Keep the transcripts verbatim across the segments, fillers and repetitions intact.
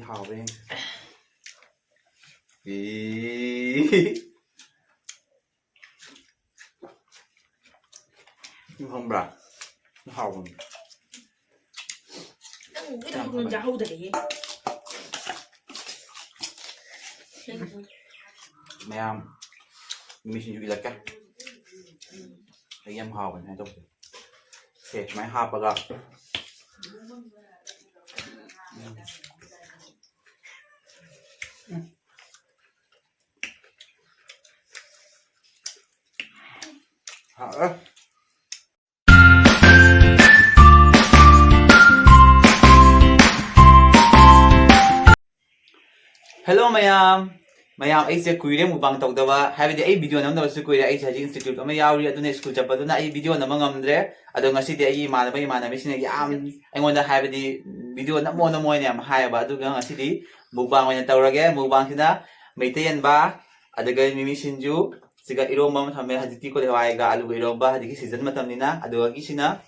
ꯍꯥꯎꯕ꯭ꯔꯥ ꯌꯦꯡꯁꯦ꯫ ꯏ꯫ ꯅꯪ ꯈꯪꯕ꯭ꯔꯥ? ꯍꯥꯎꯕꯅꯤ꯫ ꯅꯪ ꯎꯕꯗ ꯌꯥꯝ ꯃꯉꯣꯟ ꯍꯥꯎꯕꯅꯤ꯫ ꯆꯥꯍꯧꯗꯔꯦꯍꯦ꯫ ꯃꯌꯥꯝ ꯃꯤꯃꯤ ꯁꯤꯡꯖꯨ ꯏꯜꯂꯛꯀꯦ꯫ ꯑꯩ ꯌꯥꯝ ꯍꯥꯎꯕꯅꯦ ꯁꯨꯃꯥꯏꯅ ꯇꯧꯕꯁꯦ꯫ ꯁꯦ, ꯁꯨꯃꯥꯏꯅ ꯍꯥꯞꯄꯒ꯫ ꯎꯝ꯫ ꯎꯝ꯫ ꯍꯥꯎꯔꯦ꯫ Hello ꯃꯌꯥꯝ꯫ ꯃꯌꯥꯝ, ꯑꯩꯁꯦ ꯀꯨꯏꯔꯦ mukbang ꯇꯧꯗꯕ, ꯍꯥꯏꯕꯗꯤ ꯑꯩ video ꯅꯝꯗꯕꯁꯨ ꯀꯨꯏꯔꯦ꯫ ꯑꯩꯁꯦ ꯍꯧꯖꯤꯛ institute ꯑꯃ ꯌꯥꯎꯔꯤ, ꯑꯗꯨꯅ school ꯆꯠꯄꯗꯨꯅ ꯑꯩ video ꯅꯝꯕ ꯉꯝꯗ꯭ꯔꯦ꯫ ꯑꯗꯣ ꯉꯁꯤꯗꯤ ꯑꯩꯒꯤ ꯏꯃꯥꯟꯅꯕ ꯏꯃꯥꯟꯅꯕꯤꯁꯤꯡꯅ ꯌꯥꯝ ꯑꯩꯉꯣꯟꯗ, ꯍꯥꯏꯕꯗꯤ, video ꯅꯝꯃꯣ ꯅꯝꯃꯣ ꯍꯥꯏꯅ ꯌꯥꯝ ꯍꯥꯏꯌꯦꯕ꯫ ꯑꯗꯨꯒ ꯉꯁꯤꯗꯤ mukbang ꯑꯣꯏꯅ ꯇꯧꯔꯒꯦ꯫ Mukbangꯁꯤꯅ ꯃꯩꯇꯩ ꯌꯦꯟꯕ, ꯑꯗꯨꯒ ꯃꯤꯃꯤ ꯁꯤꯡꯖꯨ, ꯁꯤꯒ ꯏꯔꯣꯝꯕ ꯑꯃ ꯊꯝꯃꯦ꯫ ꯍꯧꯖꯤꯛꯇꯤ ꯀꯣꯂꯤ ꯍꯋꯥꯏꯒ ꯑꯂꯨꯒ ꯏꯔꯣꯝꯕ, ꯍꯧꯖꯤꯛꯀꯤ season ꯃꯇꯝꯅꯤꯅ꯫ ꯑꯗꯨꯒ ꯁꯤꯅ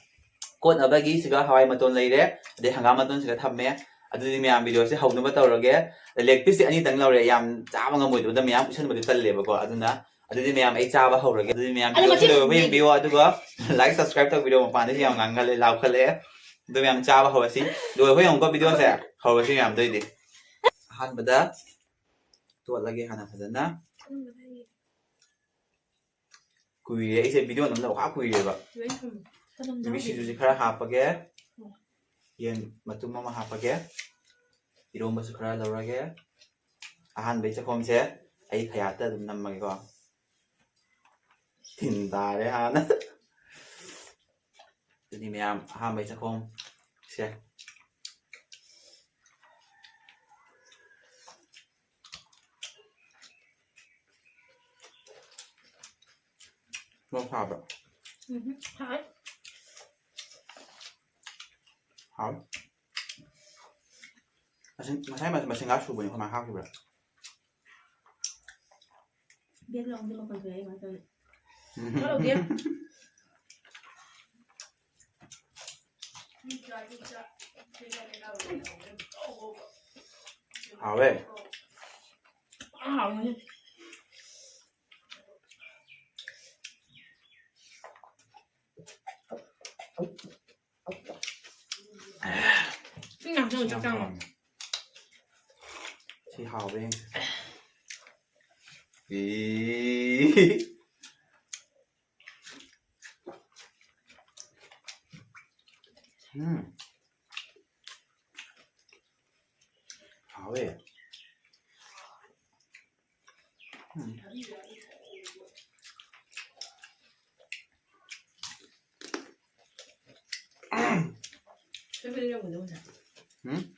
ꯀꯣꯠꯅꯕꯒꯤ ꯁꯤꯒ ꯍꯋꯥꯏ ꯃꯇꯣꯟ ꯂꯩꯔꯦ, ꯑꯗꯩ ꯍꯪꯒꯥꯝ ꯃꯇꯣꯟꯁꯤꯒ ꯊꯝꯃꯦ꯫ ꯑꯗꯨꯗꯤ ꯃꯌꯥꯝ videoꯁꯦ ꯍꯧꯅꯕ ꯇꯧꯔꯒꯦ꯫ Leg pieceꯁꯦ ꯑꯅꯤꯇꯪ ꯂꯧꯔꯦ, ꯌꯥꯝ ꯆꯥꯕ ꯉꯝꯃꯣꯏꯗꯕꯗ ꯃꯌꯥꯝ ꯎꯠꯁꯟꯕꯗꯤ ꯇꯜꯂꯦꯕꯀꯣ꯫ ꯑꯗꯨꯅ ꯑꯗꯨꯗꯤ ꯃꯌꯥꯝ ꯑꯩ ꯆꯥꯕ ꯍꯧꯔꯒꯦ꯫ ꯑꯗꯨꯗꯤ ꯃꯌꯥꯝ ꯑꯗꯨ videoꯁꯦ ꯃꯇꯦꯛ ꯂꯣꯏꯕ ꯌꯦꯡꯕꯤꯌꯣ, ꯑꯗꯨꯒ like, subscribe ꯇꯧꯕꯤꯔꯣ꯫ ꯃꯄꯥꯟꯗꯁꯨ ꯌꯥꯝ ꯉꯥꯡꯒꯜꯂꯦ, ꯂꯥꯎꯈꯠꯂꯛꯑꯦ꯫ ꯑꯗꯨ ꯃꯌꯥꯝ ꯆꯥꯕ ꯍꯧꯔꯁꯤ, ꯂꯣꯏꯕ ꯌꯦꯡꯉꯨꯀꯣ videoꯁꯦ꯫ ꯍꯧꯔꯁꯤ ꯃꯌꯥꯝ꯫ ꯑꯗꯨꯏꯗꯤ ꯑꯍꯥꯟꯕꯗ ꯇꯣꯠꯂꯒꯦ ꯍꯥꯟꯅ ꯐꯖꯅ꯫ ꯀꯨꯏꯔꯦ ꯑꯩꯁꯦ video ꯅꯝꯗꯕ ꯈꯔ ꯀꯨꯏꯔꯦꯕ꯫ ꯃꯤꯃꯤ ꯁꯤꯡꯖꯨꯁꯤ ꯈꯔ ꯍꯥꯞꯄꯒꯦ꯫ ꯌꯦꯟ ꯃꯇꯨꯝ ꯑꯃ ꯍꯥꯞꯄꯒꯦ꯫ ꯏꯔꯣꯝꯕꯁꯨ ꯈꯔ ꯂꯧꯔꯒꯦ꯫ ꯑꯍꯥꯟꯕꯩ ꯆꯥꯛꯈꯣꯝꯁꯦ ꯑꯩ ꯈꯌꯥꯠꯇ ꯑꯗꯨꯝ ꯅꯝꯃꯒꯦꯀꯣ꯫ ꯇꯤꯟ ꯇꯥꯔꯦ ꯍꯥꯟꯅ꯫ ꯑꯗꯨꯗꯤ ꯃꯌꯥꯝ ꯑꯍꯥꯟꯕꯩ ꯆꯥꯛꯈꯣꯝꯁꯦ꯫ ꯃꯣꯔꯣꯛ ꯁꯥꯕ꯭ꯔꯣ? ꯎꯝ, ꯁꯥꯏ꯫ ꯍꯥꯎ꯫ ꯃꯁꯤꯡ, ꯉꯁꯥꯏ ꯃꯁꯤꯡ, ꯃꯁꯤꯡꯒ ꯁꯨꯕꯅꯤ, ꯑꯩꯈꯣꯏ ꯃꯥ ꯍꯥꯞꯈꯤꯕ꯭ꯔꯥ? ꯕꯦꯛꯒ꯭ꯔꯥꯎꯟꯁꯦ ꯃꯈꯣꯟ ꯊꯣꯛꯑꯦ, ꯀꯃꯥꯏꯅ ꯇꯧꯅꯤ? ꯎꯝ꯫ ꯀꯔꯧꯒꯦ꯫ ꯃꯤ ꯆꯥ, ꯃꯤ ꯆꯥ꯫ ꯃꯤ ꯆꯥ, ꯃꯤ ꯆꯥ꯫ ꯍꯥꯎꯋꯦ꯫ ꯁꯤ ꯍꯥꯎꯋꯦ꯫ ꯎꯝ꯫ ꯍꯥꯎꯋꯦ꯫ ꯎꯝ꯫ ꯎꯝ꯫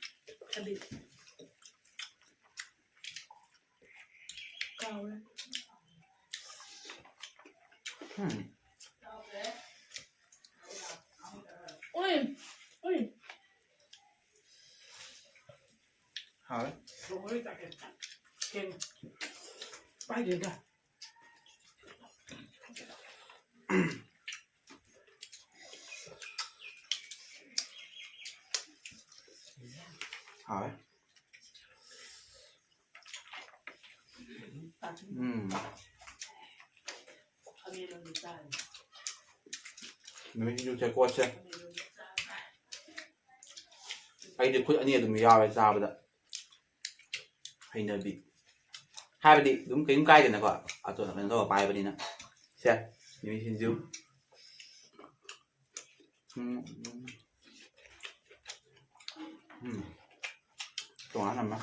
ꯀꯥꯎꯔꯦ꯫ ꯎꯝ꯫ ꯎꯏ꯫ ꯎꯏ꯫ ꯍꯥꯎꯋꯦ꯫ ꯄꯥꯏꯗꯦꯗ꯫ ꯍꯥꯎꯋꯦ꯫ ꯎꯝ꯫ ꯅꯨꯃꯤꯠ ꯅꯤꯅꯤ ꯆꯦꯀꯣꯠꯁꯦ꯫ ꯑꯩꯗꯤ ꯈꯨꯠ ꯑꯅꯤ ꯑꯗꯨꯝ ꯌꯥꯎꯋꯦ ꯆꯥꯕꯗ꯫ ꯍꯩꯅꯕꯤ꯫ ꯍꯥꯏꯕꯗꯤ ꯑꯗꯨꯝ ꯀꯩꯝ ꯀꯥꯏꯗꯅꯀꯣ꯫ ꯑꯇꯣꯟ ꯀꯩꯅꯣ ꯇꯧꯔ ꯄꯥꯏꯕꯅꯤꯅ꯫ ꯁꯦ, ꯃꯤꯃꯤ ꯁꯤꯡꯖꯨ꯫ ꯎꯝ, ꯎꯝ꯫ ꯎꯝ꯫ ꯇꯣꯉꯥꯟ ꯑꯃ꯫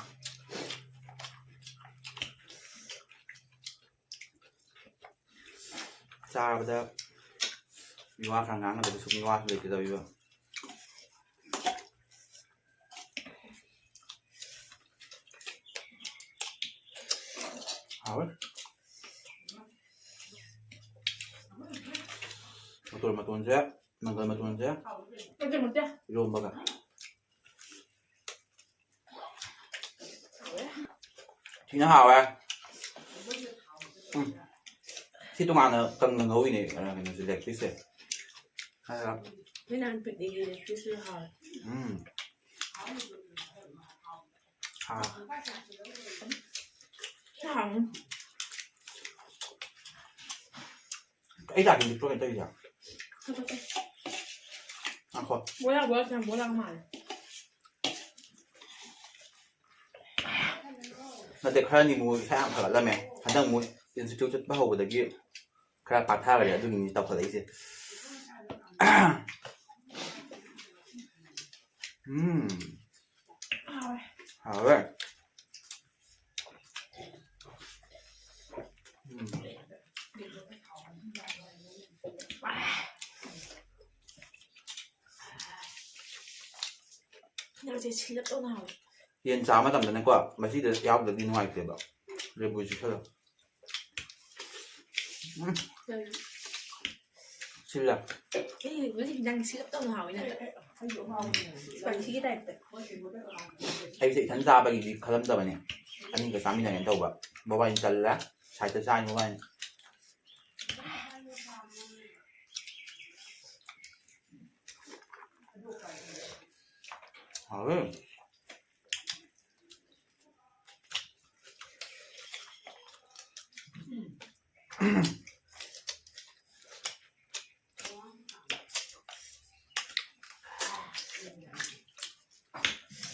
ꯆꯥꯕꯗ ꯃꯤꯋꯥ ꯈꯔ ꯉꯥꯡꯒꯗꯕꯁꯨ ꯃꯤꯋꯥꯁꯨ ꯂꯩꯇꯦ ꯇꯧꯔꯤꯕ꯫ ꯍꯥꯎꯋꯦ꯫ ꯃꯇꯣꯟ ꯃꯇꯣꯟꯁꯦ, ꯃꯪꯒꯜ ꯃꯇꯣꯟꯁꯦ꯫ ꯅꯠꯇꯦ, ꯅꯠꯇꯦ꯫ ꯏꯔꯣꯝꯕꯒ꯫ ꯊꯤꯅ ꯍꯥꯎꯋꯦ꯫ ꯎꯝ꯫ ꯁꯤ ꯇꯣꯉꯥꯟꯅ ꯀꯪꯅ ꯉꯧꯔꯤꯅꯦ, ꯑ, ꯀꯩꯅꯣꯁꯦ, ꯂꯦꯒ ꯄꯤꯁꯁꯦ꯫ ꯑꯗꯨꯒ ꯅꯣꯏ ꯅꯍꯥꯟ picnic ꯒꯤ ꯂꯦꯒ ꯄꯤꯁꯇꯨꯁꯨ ꯍꯥꯎꯋꯦ꯫ ꯎꯝ꯫ ꯑꯥ꯫ ꯑꯩ ꯆꯥꯛ ꯊꯤꯟꯕꯤꯗ꯭ꯔꯣ ꯀꯩꯅꯣ ꯇꯧꯔꯤꯁꯦ? ꯉꯥꯏꯈꯣ꯫ ꯕꯣꯔꯥ, ꯕꯣꯔꯥ, ꯌꯥꯝ ꯕꯣꯔꯥ ꯃꯥꯜꯂꯦ꯫ ꯅꯠꯇꯦ, ꯈꯔꯅꯤ ꯑꯃꯨꯛ ꯏꯁꯥ ꯌꯥꯝ ꯐꯒꯠꯂꯝꯃꯦ꯫ ꯍꯟꯗꯛ ꯑꯃꯨꯛ ꯏꯟꯁꯇꯤꯇ꯭ꯌꯨꯠ ꯆꯠꯄ ꯍꯧꯕꯗꯒꯤ ꯈꯔ ꯄꯥꯊꯈ꯭ꯔꯦ, ꯑꯗꯨꯒꯤꯅꯤ ꯇꯧꯈꯠꯂꯛꯏꯁꯦ꯫ ꯎꯝ꯫ ꯍꯥꯎꯋꯦ꯫ ꯍꯥꯎꯋꯦ꯫ ꯎꯝ꯫ ꯅꯪꯁꯦ ꯁꯤꯜꯂꯞ ꯇꯧꯅ ꯍꯥꯎꯋꯦ꯫ ꯌꯦꯟ ꯆꯥꯕ ꯃꯇꯝꯗꯅꯦꯀꯣ, ꯃꯁꯤꯗ ꯌꯥꯎꯗ꯭ꯔꯗꯤ ꯅꯨꯡꯉꯥꯏꯇꯦꯕ꯫ ꯂꯦꯕꯨꯁꯤ ꯈꯔ꯫ ꯎꯝ꯫ ꯀꯔꯤ? ꯁꯤꯜꯂꯦ꯫ ꯑꯩ ꯉꯁꯤ ꯍꯤꯟꯖꯥꯡ ꯁꯤꯜꯂꯞ ꯇꯧꯅ ꯍꯥꯎꯋꯤ ꯅꯪ꯫ ꯁ꯭ꯄꯥꯏꯁꯤꯒꯤ ꯇꯥꯏꯞꯇ꯫ ꯑꯩꯁꯦ ꯏꯊꯟ ꯆꯥꯕꯒꯤꯗꯤ ꯈꯜꯂꯝꯗꯕꯅꯦ꯫ ꯑꯅꯤꯒ ꯆꯥꯃꯤꯟꯅꯒꯦꯅ ꯇꯧꯕ꯫ ꯃꯕꯥꯅꯤ ꯇꯜꯂꯦ꯫ ꯁꯥꯏꯠꯇ ꯆꯥꯅꯤ ꯃꯕꯥꯅꯤ꯫ ꯍꯥꯎꯋꯦ꯫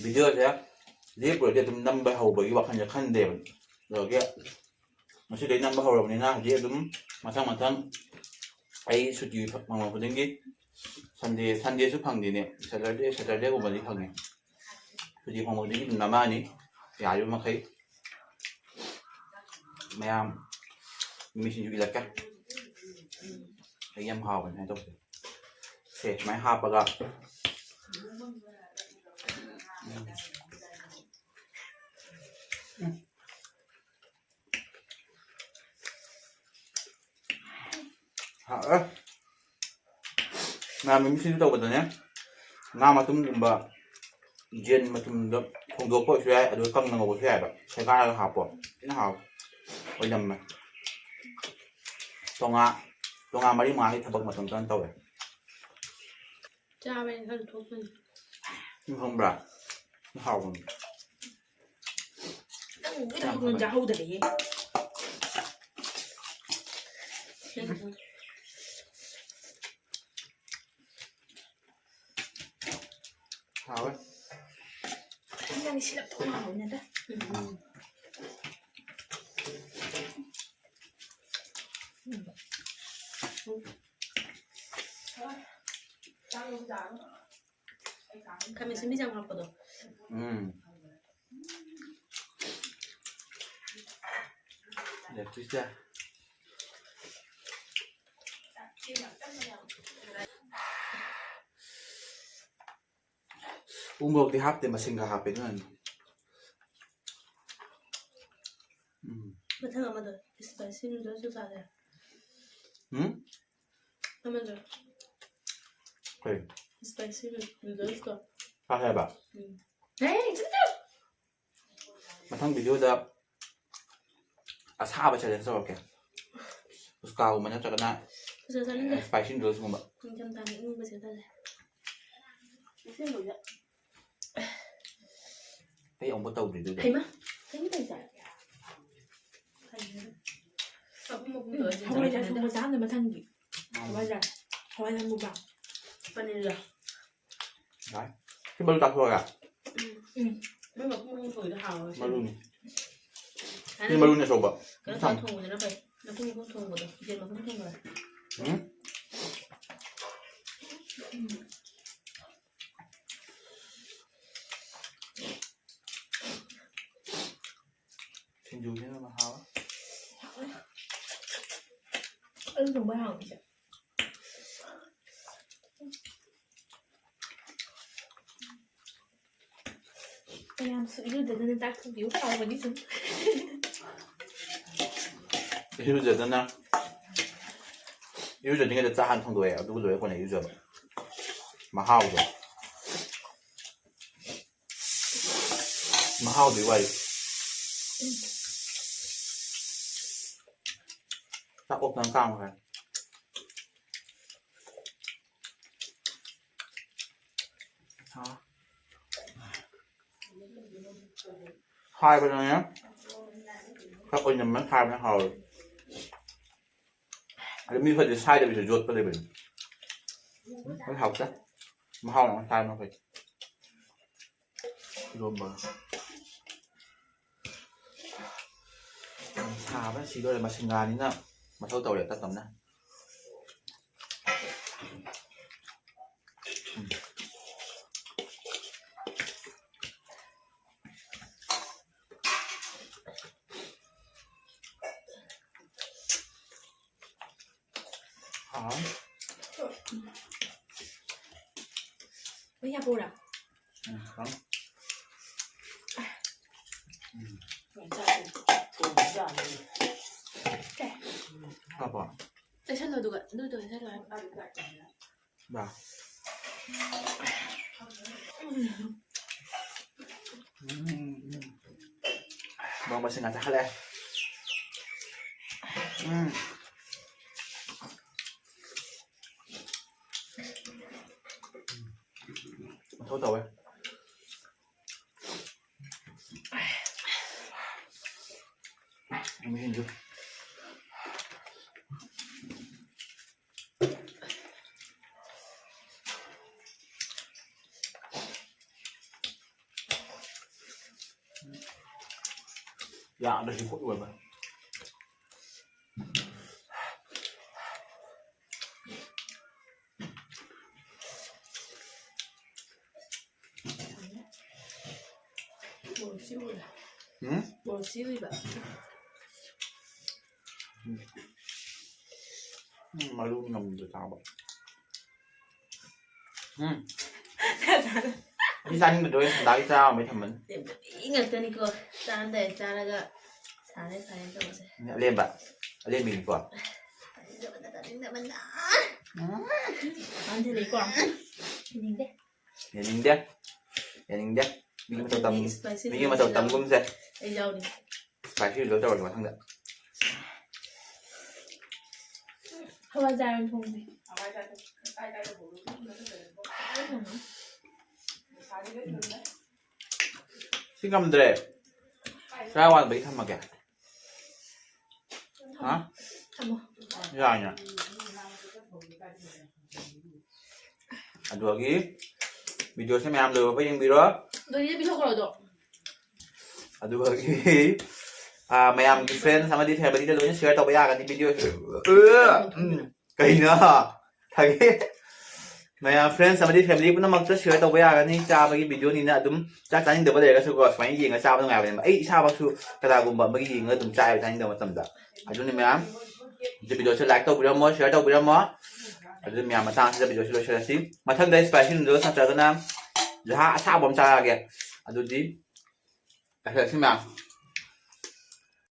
ꯚꯤꯗꯤꯑꯣꯁꯦ ꯂꯦꯞꯄꯨꯔꯗꯤ ꯑꯗꯨꯝ ꯅꯝꯕ ꯍꯧꯕꯒꯤ ꯋꯥꯈꯜꯁꯦ ꯈꯟꯗꯦꯕ꯫ ꯑꯗꯨꯗꯒꯤ ꯉꯁꯤꯗꯩ ꯅꯝꯕ ꯍꯧꯔꯕꯅꯤꯅ ꯍꯧꯖꯤꯛ ꯑꯗꯨꯝ ꯃꯊꯪ ꯃꯊꯪ ꯑꯩ ꯁꯨꯇꯤ ꯐꯪꯕ ꯈꯨꯗꯤꯡꯒꯤ ꯁꯟꯗꯦ, ꯁꯟꯗꯦꯁꯨ ꯐꯪꯗꯦꯅꯦ, ꯁꯦꯇꯔꯗꯦ, ꯁꯦꯇꯔꯗꯦꯒꯨꯝꯕꯗꯤ ꯐꯪꯉꯦ꯫ ꯁꯨꯇꯤ ꯐꯪꯕ ꯈꯨꯗꯤꯡꯒꯤ ꯑꯗꯨꯝ ꯅꯝꯃꯛꯑꯅꯤ ꯌꯥꯔꯤꯕ ꯃꯈꯩ꯫ ꯃꯌꯥꯝ ꯃꯤꯃꯤ ꯁꯤꯡꯖꯨ ꯏꯜꯂꯛꯀꯦ꯫ ꯑꯩ ꯌꯥꯝ ꯍꯥꯎꯕꯅꯦ ꯁꯨꯃꯥꯏꯅ ꯇꯧꯕꯁꯦ꯫ ꯁꯦ, ꯁꯨꯃꯥꯏꯅ ꯍꯥꯞꯄꯒ꯫ ꯎꯝ꯫ ꯎꯝ꯫ ꯍꯥꯎꯋꯦ꯫ ꯃꯌꯥꯝ ꯃꯤꯃꯤ ꯁꯤꯡꯖꯨ ꯇꯧꯕꯗꯅꯦ, ꯉꯥ ꯃꯇꯨꯝꯒꯨꯝꯕ, ꯌꯦꯟ ꯃꯇꯨꯝꯗ ꯊꯣꯡꯗꯣꯛꯄ ꯑꯣꯏꯁꯨ ꯌꯥꯏ, ꯑꯗꯨꯒ ꯀꯪꯅ ꯉꯧꯕꯁꯨ ꯌꯥꯏꯑꯕ꯫ ꯁꯦꯒꯥꯏꯔꯒ ꯍꯥꯞꯄꯣ꯫ ꯊꯤꯅ ꯍꯥꯎꯋꯦ꯫ ꯑꯣꯏꯅꯝꯃꯦ꯫ ꯇꯣꯉꯥ, ꯇꯣꯉꯥ ꯃꯔꯤ ꯃꯉꯥꯒꯤ ꯊꯕꯛ ꯃꯇꯝ ꯆꯪ ꯇꯧꯋꯦ꯫ ꯆꯥꯕ ꯌꯥꯏ, ꯈꯔ ꯊꯣꯛꯄꯅꯤ꯫ ꯅꯪ ꯈꯪꯕ꯭ꯔꯥ? ꯍꯥꯎꯕꯅꯤ꯫ ꯎꯝ, ꯌꯥꯝ ꯍꯥꯎꯕꯅꯦ꯫ ꯆꯥꯍꯧꯗꯔꯦꯍꯦ꯫ ꯍꯥꯎꯋꯦ꯫ ꯅꯪ ꯁꯤꯜꯂꯞ ꯊꯣꯛꯅ ꯍꯥꯎꯅꯦꯗ꯫ ꯎꯝ꯫ ꯎꯝ꯫ ꯈꯥꯃꯦꯟ ꯑꯁꯤꯟꯕꯤ ꯆꯥꯡ ꯍꯥꯞꯄꯗꯣ꯫ ꯎꯝ꯫ ꯂꯦꯞꯇꯣꯏꯁꯦ꯫ ꯎꯃꯣꯔꯣꯛꯇꯤ ꯍꯥꯞꯇꯦ, ꯃꯁꯤꯡꯒ ꯍꯥꯞꯄꯦ ꯑꯗꯨꯅꯅꯤ꯫ ꯎꯝ꯫ ꯃꯊꯪ ꯑꯃꯗꯣ spicy noodles ꯁꯨ ꯆꯥꯁꯦ꯫ ꯎꯝ? ꯑꯃꯗꯣ꯫ ꯀꯩ? Spicy noodles ꯇꯣ꯫ ꯆꯥꯁꯦ ꯍꯥꯏꯕ? ꯎꯝ꯫ ꯍꯦ, ꯆꯠꯂꯣ! ꯃꯊꯪ video ꯗ ꯑꯁꯥꯕ challenge ꯇꯧꯔꯛꯀꯦ꯫ ꯐꯨꯁꯀꯥꯒꯨꯝꯕ ꯅꯠꯇ꯭ꯔꯒꯅ ꯐꯨꯁꯀꯥ ꯆꯥꯅꯤꯡꯗꯦ꯫ Spicy noodles ꯀꯨꯝꯕ꯫ ꯅꯤꯡꯊꯝꯊꯥꯅ ꯏꯪꯕꯁꯦ ꯇꯜꯂꯦ꯫ ꯑꯁꯦꯡꯕꯩꯗ꯫ ꯑꯩ ꯑꯃꯨꯛ ꯇꯧꯗ꯭ꯔꯤ ꯑꯗꯨꯗꯣ꯫ ꯍꯩꯃꯥ, ꯀꯩꯅꯣ ꯇꯧꯔꯤꯁꯦ? ꯃꯄꯨꯝ ꯃꯄꯨꯝ ꯎꯝ, ꯇꯧꯔ ꯍꯋꯥꯏꯖꯥꯔ ꯆꯥꯅꯤꯡꯉꯦ꯫ ꯊꯣꯡꯕ ꯆꯥꯝꯗ ꯃꯊꯪꯗꯤ꯫ ꯎꯝ꯫ ꯍꯋꯥꯏꯖꯥꯔ, ꯍꯋꯥꯏꯖꯥꯔ ꯃꯨꯛꯕꯥꯡ꯫ ꯄꯅꯤꯔꯒ꯫ ꯌꯥꯏ꯫ ꯁꯤ ꯃꯔꯨ ꯆꯥꯊꯣꯛꯑꯒ꯫ ꯎꯝ꯫ ꯃꯣꯏ ꯃꯄꯨꯝ ꯃꯄꯨꯝ ꯇꯧꯔꯤꯗꯣ ꯍꯥꯎꯋꯦ꯫ ꯃꯔꯨꯅꯤ꯫ ꯁꯤ ꯃꯔꯨꯅꯤ ꯑꯆꯧꯕ꯫ ꯀꯩꯅꯣ ꯇꯧꯔ ꯊꯝ꯫ ꯊꯣꯡꯕꯗꯨꯅ ꯐꯩ꯫ ꯃꯄꯨꯝ ꯃꯄꯨꯝ ꯊꯣꯡꯕꯗꯣ꯫ ꯌꯦꯟ ꯃꯄꯨꯝ ꯊꯣꯡꯕꯗꯣ꯫ ꯎꯝ꯫ ꯁꯤꯡꯖꯨꯁꯤꯅ ꯃꯍꯥꯎ꯫ ꯑꯗꯨ ꯊꯣꯡꯕ ꯍꯥꯎꯕꯁꯦ꯫ ꯃꯌꯥꯝꯁꯨ ꯏꯔꯨꯖꯗꯅ ꯆꯥꯛ ꯊꯣꯡꯕꯤꯌꯨ, ꯍꯥꯎꯕꯅꯤ ꯁꯨꯝ꯫ ꯏꯔꯨꯖꯗꯅ, ꯏꯔꯨꯖꯗ꯭ꯔꯤꯉꯩꯗ ꯆꯥꯛ ꯍꯥꯟꯅ ꯊꯣꯡꯗꯣꯛꯑꯦ, ꯑꯗꯨꯒ ꯂꯣꯏꯔ ꯀꯣꯟꯅ ꯏꯔꯨꯖꯕ꯫ ꯃꯍꯥꯎꯗꯣ꯫ ꯃꯍꯥꯎꯗꯤ ꯋꯥꯔꯤ꯫ ꯆꯥꯛ ꯑꯣꯛꯇꯅ ꯀꯥꯝꯈ꯭ꯔꯦ꯫ ꯍꯥ꯫ ꯍꯥꯏꯕꯗꯅꯦ, ꯑꯣꯏꯅꯝꯕꯅ ꯁꯥꯕꯅ ꯍꯥꯎꯋꯦ꯫ ꯑꯗꯨ ꯃꯤ ꯈꯔꯗꯤ ꯁꯥꯏꯗꯕꯤꯗ ꯌꯣꯠꯄ ꯂꯩꯕꯅꯤ꯫ ꯃꯣꯏ ꯍꯥꯎꯇꯦ꯫ ꯃꯍꯥꯎ ꯑꯃ ꯁꯥꯕꯅ ꯐꯩ꯫ ꯏꯔꯣꯝꯕ꯫ ꯌꯥꯝ ꯁꯥꯕꯅ ꯁꯤꯗꯣꯔꯦ꯫ ꯃꯁꯤꯡꯒꯥꯅꯤꯅ ꯃꯊꯧ ꯇꯧꯔꯦ ꯇꯞ ꯇꯞꯅ꯫ ꯍꯥꯎ꯫ ꯃꯩ ꯌꯥꯝ ꯄꯨꯔꯥ? ꯎꯝ, ꯈꯤꯇꯪ꯫ ꯎꯝ꯫ ꯆꯥꯛ ꯊꯣꯡꯕ ꯌꯥꯔꯅꯤ꯫ ꯀꯩ? ꯍꯥꯞꯄꯣ꯫ ꯇꯩꯁꯜꯂꯣ ꯑꯗꯨꯒ, ꯑꯗꯨ ꯇꯩꯁꯜꯂꯣ ꯍꯥꯏꯕ꯫ ꯕꯥ꯫ ꯎꯝ, ꯎꯝ꯫ ꯃꯔꯣꯛ ꯃꯁꯤꯡ ꯉꯥ ꯆꯥꯈꯠꯂꯛꯑꯦ꯫ ꯎꯝ꯫ ꯃꯊꯧ ꯇꯧꯋꯦ꯫ ꯃꯤꯁꯤꯡꯁꯨ꯫ ꯌꯥꯗ꯭ꯔꯁꯨ ꯈꯨꯠ ꯑꯣꯏꯕ꯫ ꯃꯣꯔꯣꯛ ꯁꯤꯎꯔꯦ꯫ ꯎꯝ? ꯃꯣꯔꯣꯛ ꯁꯤꯎꯏꯕ꯫ ꯎꯝ, ꯃꯔꯨ ꯉꯝꯗ ꯆꯥꯕ꯫ ꯎꯝ꯫ ꯃꯤ ꯆꯥꯅꯤꯡꯕꯗꯣ ꯑꯩ ꯁꯟꯗꯥꯒꯤ ꯆꯔꯥ ꯑꯃ ꯊꯝꯕꯅꯤ꯫ ꯃꯤ ꯉꯥꯛꯇꯅꯤꯀꯣ꯫ ꯆꯥꯔꯝꯗꯥꯏ ꯆꯥꯔꯒ ꯁꯥꯔꯦ ꯁꯥꯔꯦ ꯇꯧꯕꯁꯦ꯫ ꯑꯂꯦꯝꯕ꯫ ꯑꯂꯦꯝꯕꯤꯅꯤꯀꯣ꯫ ꯆꯥꯅꯤꯡꯗꯕꯅ, ꯆꯥꯅꯤꯡꯗꯕꯅ꯫ ꯎꯝ꯫ ꯃꯥꯟꯁꯤꯜꯂꯛꯏꯀꯣ꯫ ꯌꯦꯡꯅꯤꯡꯗꯦ꯫ ꯌꯦꯡꯅꯤꯡꯗꯦ꯫ ꯌꯦꯡꯅꯤꯡꯗꯦ꯫ ꯃꯤꯒꯤ ꯃꯇꯧ ꯇꯝ-, ꯃꯤꯒꯤ ꯃꯇꯧ ꯇꯝꯒꯨꯝꯁꯦ꯫ ꯑꯩ ꯌꯥꯎꯅꯤ꯫ Spicy noodle ꯇꯧꯔꯒꯦ ꯃꯊꯪꯗ꯫ ꯍꯋꯥꯏꯖꯥꯔ ꯑꯣꯏꯅ ꯊꯣꯡꯁꯦ꯫ ꯁꯤ ꯉꯝꯗ꯭ꯔꯦ꯫ ꯆꯔꯥ ꯋꯥꯟꯕꯒꯤ ꯊꯝꯃꯒꯦ꯫ ꯍꯥ? ꯊꯝꯃꯣ꯫ ꯌꯥꯏꯅꯦ꯫ ꯑꯗꯨꯒꯤ videoꯁꯦ ꯃꯌꯥꯝ ꯂꯣꯏꯕ ꯌꯦꯡꯕꯤꯔꯣ꯫ ꯑꯗꯨꯗꯤ ꯄꯤꯊꯣꯛꯈ꯭ꯔꯣ ꯑꯗꯣ꯫ ꯑꯗꯨꯒꯤ ꯃꯌꯥꯝꯒꯤ friends ꯑꯃꯗꯤ familyꯗ ꯂꯣꯏꯅ share ꯇꯧꯕ ꯌꯥꯒꯅꯤ videoꯁꯦ꯫ ꯎꯝ, ꯀꯩꯅꯣ? ꯊꯒꯦ꯫ ꯃꯌꯥꯝ friends ꯑꯃꯗꯤ family ꯄꯨꯝꯅꯃꯛꯇ share ꯇꯧꯕ ꯌꯥꯒꯅꯤ꯫ ꯆꯥꯕꯒꯤ videoꯅꯤꯅ ꯑꯗꯨꯝ ꯆꯥꯛ ꯆꯥꯅꯤꯡꯗꯕ ꯂꯩꯔꯒꯁꯨꯀꯣ, ꯁꯨꯃꯥꯏꯅ ꯌꯦꯡꯉ ꯆꯥꯕ ꯅꯨꯡꯉꯥꯏꯕꯅꯦꯕ꯫ ꯑꯩ ꯏꯁꯥꯃꯛꯁꯨ ꯀꯅꯥꯒꯨꯝꯕ ꯑꯃꯒꯤ ꯌꯦꯡꯉꯒ ꯑꯗꯨꯝ ꯆꯥꯏꯕ ꯆꯥꯅꯤꯡꯗꯕ ꯃꯇꯝꯗ꯫ ꯑꯗꯨꯅꯤ ꯃꯌꯥꯝ, videoꯁꯦ like ꯇꯧꯕꯤꯔꯝꯃꯣ, share ꯇꯧꯕꯤꯔꯝꯃꯣ꯫ ꯑꯗꯨꯗꯤ ꯃꯌꯥꯝ, ꯃꯇꯥꯡꯁꯤꯗ videoꯁꯦ ꯂꯣꯏꯁꯤꯜꯂꯁꯤ꯫ ꯃꯊꯪꯗ spicy noodles ꯅꯠꯇ꯭ꯔꯒꯅ ꯖꯍꯥ ꯑꯁꯥꯕ ꯑꯃ ꯆꯥꯔꯛꯑꯒꯦ꯫ ꯑꯗꯨꯗꯤ ꯂꯣꯏꯁꯤꯜꯂꯁꯤ ꯃꯌꯥꯝ꯫